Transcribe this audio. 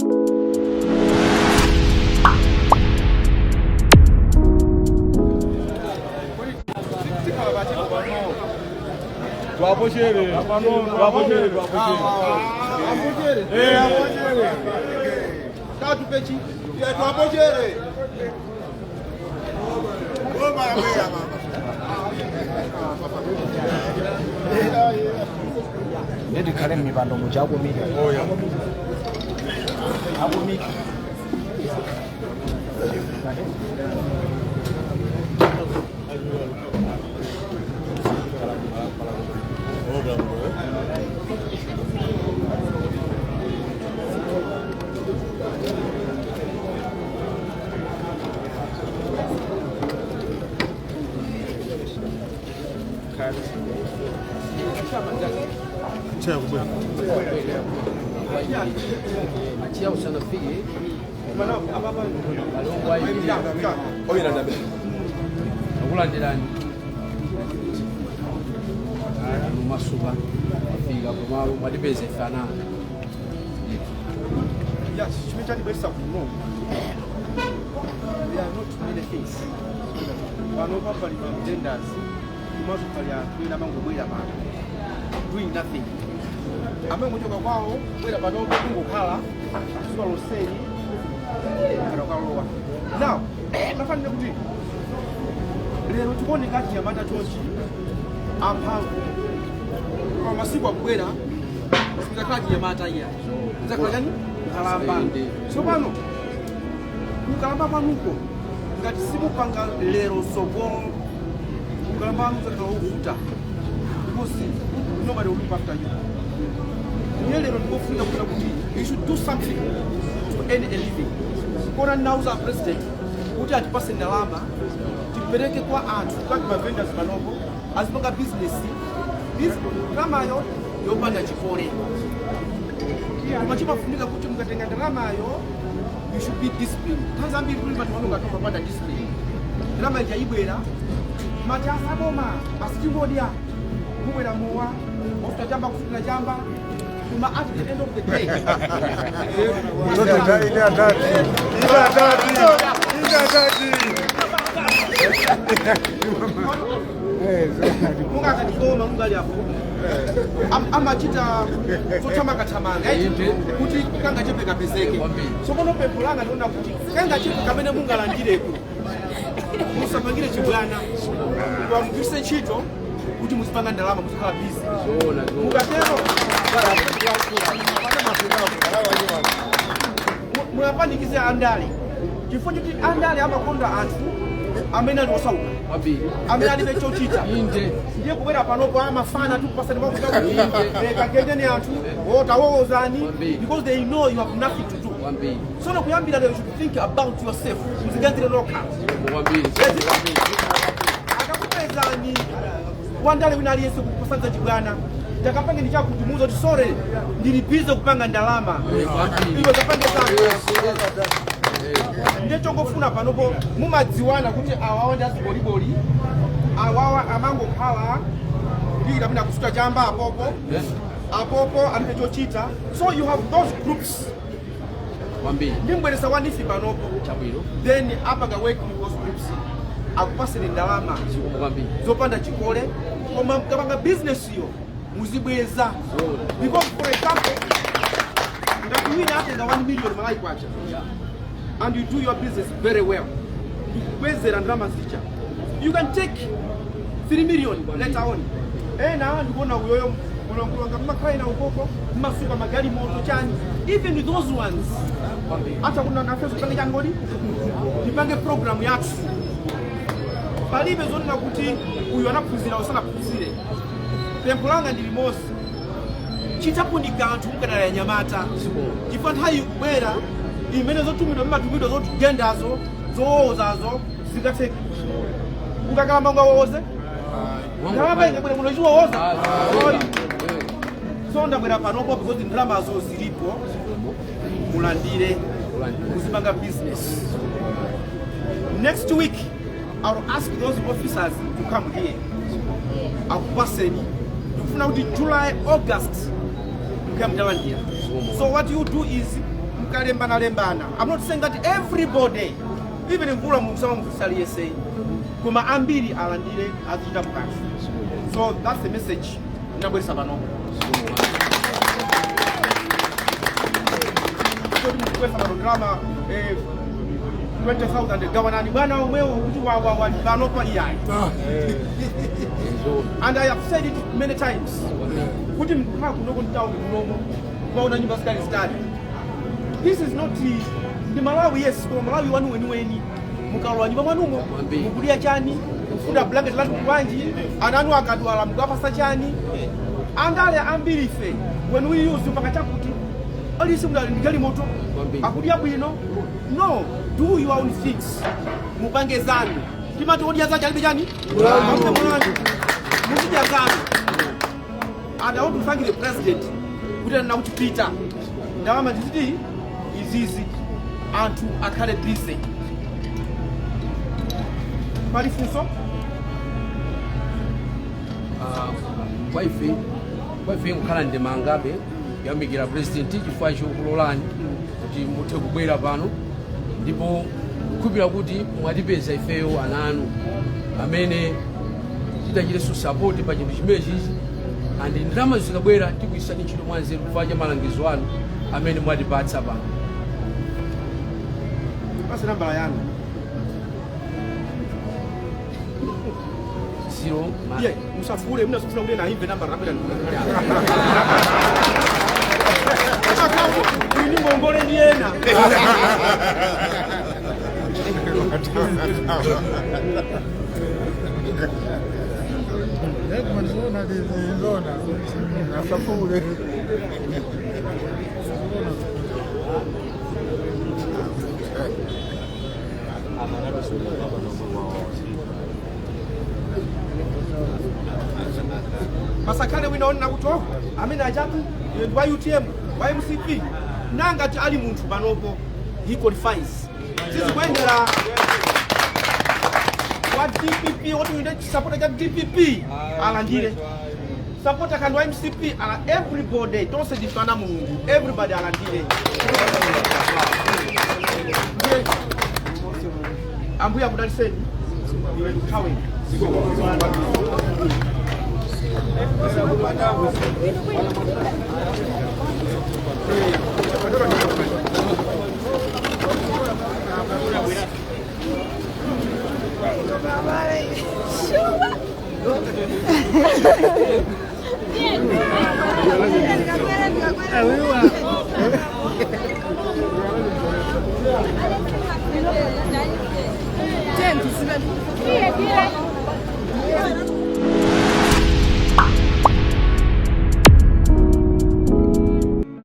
Twapochere. Twapochere, twapochere. Eh, apochere. Tatu pechi. Ya twapochere. Goma ya mama. Ndikhale m'mipando muja akomiti. Akomiti. Achia usanafiki akulandirani mumasuka afika pomalo mwatipeza ife anana. Yes, chimene chandibweretsa kuno. There are not many things. Pano pali ma vendors. Komanso pali anthu ena amangobwera pano, doing nothing. Amangochoka kwawo kubwera pano kungokhala zuwa lonseli kana kukalowa. Now, mafanire kuti lero tikuoneka achinyamata chonchi amphamvu, koma masiku akubwera sikuzakhala chinyamata iya, kuzakhala chani? Nkhalamba. Tsopano kukalamba kwanuko, ngati simupanga lero sogolo, kukalamba kwanu kuzakhala wovuta because nobody will look after you. Ndiye lero ndikofunika kuona kuti you should do something to earn a living. Kona ndinauza president kuti atipase ndalama tipereke kwa anthu, kwa ma vendors panopo azipanga business, ndalamayo yopanda chikole. Koma chimafunika kuti mukatenga ndalamayo, you should be disciplined. Nthawi zambiri kuli panthu pano ngati mapanda discipline, ndalama ija ibwera mati asaboma asitingodya, mubwera mowa ofuta chamba, kufutira chamba, koma at the end of the day Ile atati. Ile atati. Ile atati. Munga akatikoma munga ali apo amachita zothamangathamanga kuti kangachepe kapezeke. Tsopano pempho langa ndiona kuti kangachepe kamene mungalandireko musapangire chibwana, koma mugwiritse ntchito kuti muzipanga ndalama, muzikhala busy. Mukatero muyapanikize andale, chifukwa choti andale amakonda anthu amene ali osauka, amene alibe chochita. Ndiye kubwera panopo amafana tikupasani kagendeni anthu otawowozani because they know you have nothing to do. Sono kuyambira lero, you should think about yourself, muziganizire nokha. Akakupezani wandale wina aliyense kukusanza chibwana, takapangeni chakuti muzo kuti sorry, ndili busy kupanga ndalama. Iwe kapange zako. Ndiye chongofuna panopo mumadziwana kuti awawa ndi aziboliboli, awawa amangokhala kudikira pina kusuta chamba apopo apopo, alibe chochita. So you have those groups. Ndimbweresa wa NEEF panopo. Then apanga work with those groups, akupaseni ndalama zopanda chikole, koma mkapanga business iyo muzibweza. Because for example, ngati wina atenga 1 million Malawi kwacha and you do your business very well, ndikubwezera ndalama zija, you can take 3 million later on. Ena ndikuona uyoyo mulongolonga mmakhala ina ukoko mmasuka magali moto chani, even those ones hata kuna nafeso pange changodi tipange program yathu. Palibe zonena kuti uyu anaphunzira, usanaphunzire. Pempho langa ndi limodzi: chitapo ndi kanthu mukanala nyamata, chifukwa nthawi ikubwera imene zotumidwa mmatumidwa zogendazo zowowozazo zingatheke. Ukakalamba ungawowoze? Ndalama ingabwera muno ichiwowoza? So ndabwera panopo because ndalamazo zilipo, mulandire, muzipanga business. Next week I will ask those officers to come here akupaseni. Ndikufuna kuti July, August mukaya mutalandira. So what you do is Mukalembana-lembana, I'm not saying that everybody, even mvula musamamvusaliyese, koma ambiri alandire, azichita mukanthu. So that's the message ndinabweresa panopo. Kuti mukukwesa pano drama 20,000 gawanani bwana omwewo kuti wawawa panopa, iyayi. And I have said it many times kuti mkukhala kunoko mtawuni munomo, kumaona nyumba zitali zitali, this is not ndi Malawi, yes, koma Malawi wanu weniweni, mukalowa nyumba mwanumo, mukudya chani? Mufunda blanket lanu bwanji? Ana anu akadwala mukapasa chani? Andale ambiri ife, when we use mpaka chakuti alisi mnali ndi galimoto, akudya bwino. No, do your own things, mupange zanu. Timati odya zake alibe chani? Alibe mulandu. Muzidya zanu. And I want to thank the president kuti anena kuti pita ndalama ndiziti izizi, anthu akhale busy. Pali funso? Kwa ife nkukhala ndimangabe kuyamikira president chifukwa chokulolani kuti muthe kubwera pano, ndipo kukhulupirira kuti mwatipeza ifeyo ana anu amene titachitenso support pa chinthu chimenechichi, and ndalama zikabwera tigwirisani ntchito mwanzeru chifukwa cha malangizo anu amene mwatipatsa pano. Pasi nambala yanu. Zero. Iye musafule, munasufuna kuti naimve nambala rabwera. Ini ngongole ndiyena. Zona, asafule. Pasakhale wina onena kuti, "Oh, amene achatu ndi wa UTM, wa MCP." Nangati ali munthu panopo, he qualifies. Sizikuyendera wa DPP, woti uinde supporter cha DPP alandire, supporter kandi wa MCP ala, everybody, tonse ndife ana Mulungu, everybody alandire. Ndiye, Ambuye akudaliseni. Iwe ndikuthaweni. Tiens,